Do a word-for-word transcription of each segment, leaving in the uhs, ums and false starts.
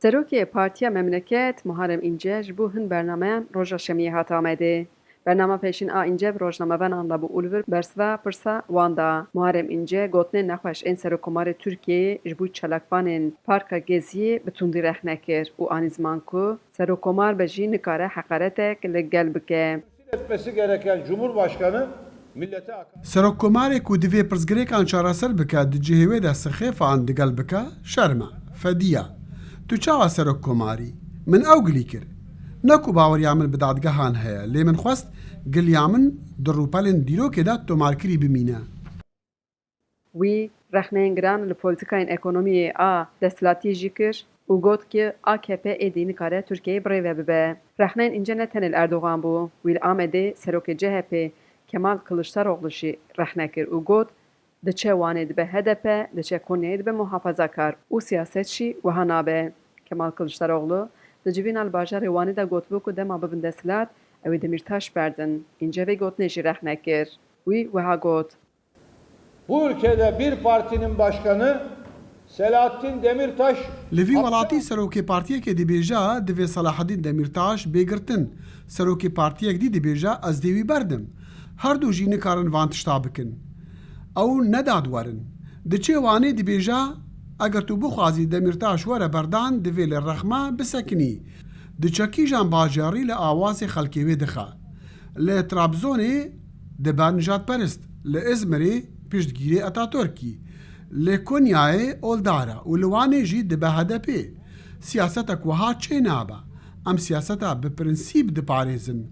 Serokê Partiya Memleket Muharrem Înce ji bo hin bernameyan roja Şemiyê hat Amedê. Bernama pêşîn a Înce bi rojnamevanan re bû û li vir bersiva pirsa wan da. Muharrem Înce gotinên nexweş ên Serokkomarê Tirkiyeyê ji bo çalakvanên Parka Geziyê bi tundî rexne kir û anî ziman ku Serokkomar be jî nikare heqaretek li gel bike. Etmesi gereken Cumhurbaşkanı millete hakaret. Serokkomarê ku divê pirsgirêkan çareser bike di cihê wê de sixêfan digel bike, şerm e, fedî ye. Tu çawa serokkomarî? Min ew gilî kir. Ne ku baweriya min bi dadgehan heye, lê min xwest giliya min di rûpelên dîrokê de tomarkirî bimîne. Wî rexneyên giran li polîtîkayên ekonomiyê a desthilatiyê jî kir û got ki A K P êdî nikare Tirkiyeyê bi rê ve bibe. Rexneyên Înce ne tenê li Erdogan bû. Wî li Amedê serokê C H P Kemal Kiliçdaroglu jî rexne kir û got, diçe Wanê dibe H D P, diçe Konyayê dibe muhafazakar û siyaset jî wiha nabe. Kemal Kiliçdaroglu di civîna li bajarê Wanê de gotibû ku dema bibin desthilat, ew ê Demîrtaş berdin. Înce vê gotinê jî rexne kir. Wî wiha got. Bu ülkede bir partinin başkanı Selahattin Demirtaş Li vî welatî serokê partiyekê dibêje divê Selahaddîn Demîrtaş bê girtin. Serokê partiyek dî dibêje ez dê wî berdim. Her du jî nikarin van tişta bikin. Ew ne dadwer in. Diçê Wanê dibêje eger tu bixwazî Demîrtaş were berdan divê li rexma bisekinî. Diçe kîjan bajarî li awazê xelkê wê dixe. Li Trabzonê dibe nijadperist, li Izmirê piştgîrê Ataturkî, li Konyayê oldar e û li Wanê jî dibe H D P. Siyasetek wiha çê nabe. Em siyaseta bi prensîp diparêzin.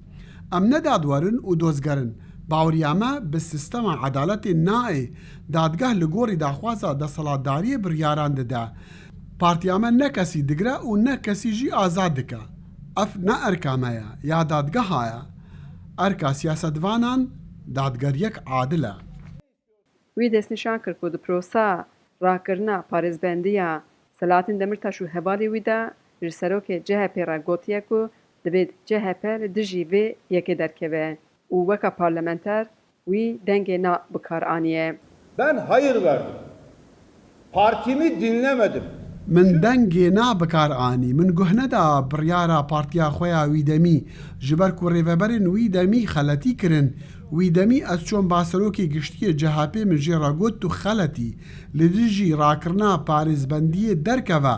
Em ne dadwer in û dozger in. Baweriya me bi sîstema edaletê nayê. Dadgeh li gorî daxwaza desthilatdariyê biryaran dide. Partiya me ne kesî digire û ne kesî jî azad dike. Ev ne erka me ye, ya dadgeha ye. Erka siyasetvanan dadgeriyek adil e. Wî destnîşan kir ku di prosa rakirina parêzbendiya Selahattin Demirtaş û hevalê wî de ji serokê C H P re gotiye ku divê C H P li dijî vê yekê derkeve û weka parlamenter wî dengê na bi kar aniye. Ben hayır verdim. Partimi dinlemedim. Min dengê na bi kar anî. Min guh neda biryara partiya xwe ya wî demî. Ji ber ku rêveberên wî demî xeletî kirin. Wî demî ez çûm ba serokê giştî yê C H P, min jê re got tu xeletî. Li dijî rakirina parêzbendiyê derkeve.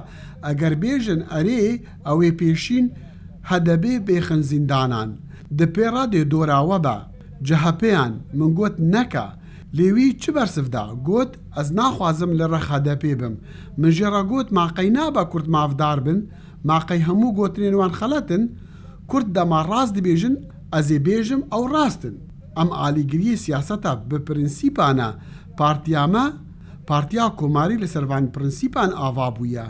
Eger bêjin erê, ew ê pêşîn H D P bêxin zîndanan. Di pê re dê dora we be. C H P yan, min got neke. Lê wî çi bersiv da? Got, ez naxwazim li rex H D P bim. Min jê re got, ma qey nabe Kurd mafdar bin? Ma qey hemû gotinên wan xelet in? Kurd dema rast dibêjin, ez ê bêjim ew rast in. Em alîgiriyê siyaseta bi prensîpan e. Partiya me, Partiya Komarî li ser van prensîpan ava bûye.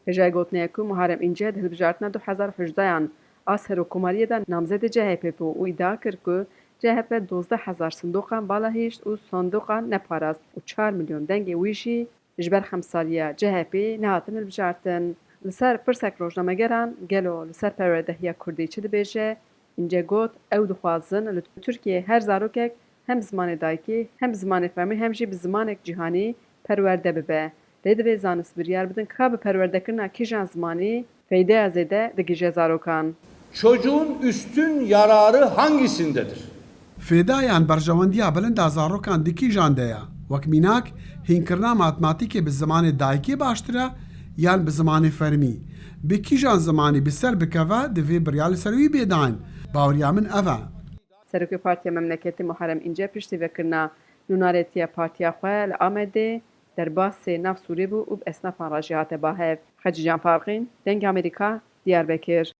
Hêjayî gotinê ye ku Muharrem Înce di hilbijartina du hezar û hejdeyan a serokkomariyê de namzedê C H P bû û îdia kir ku C H P dozdeh hezar sindoqan bala hişt û sindoqan neparast û çar milyon dengê wî jî ji ber xemsariya C H P nehatin hilbijartin. Li ser pirsek rojnamegeran, gelo li ser perwerdehiya kurdî çi dibêje? Înce got, ew dixwazin li Tirkiyeyê her zarokek hem zimanê dayikê, hem zimanê fermî, hem jî bi zimanek cîhanî perwerde bibe. Lê divê zanist biryar bidin ka bi perwerdekirina kîjan zimanî feydeya zêde digihîje zarokan. Çocuğun üstün yararı hangisindedir? Fêda yan berjewendiya bilind a zarokan di kîjan de ye? Wek mînak, hînkirina matematîkê bi zimanê dayikê baştir e yan bi zimanê fermî? Bi kîjan zimanî bi ser bikeve, divê biryar li ser wî bê dayîn. Baweriya min ev e. Serokê Partiya Memleketê Muharrem Înce piştî vekirina nûnarêtiya partiya xwe li Amedê derbasê nav Sûrê bû û bi esnafan re jî hate ba hev. Xecîcan Farqîn, Dengê Amerîka, Diyarbekir.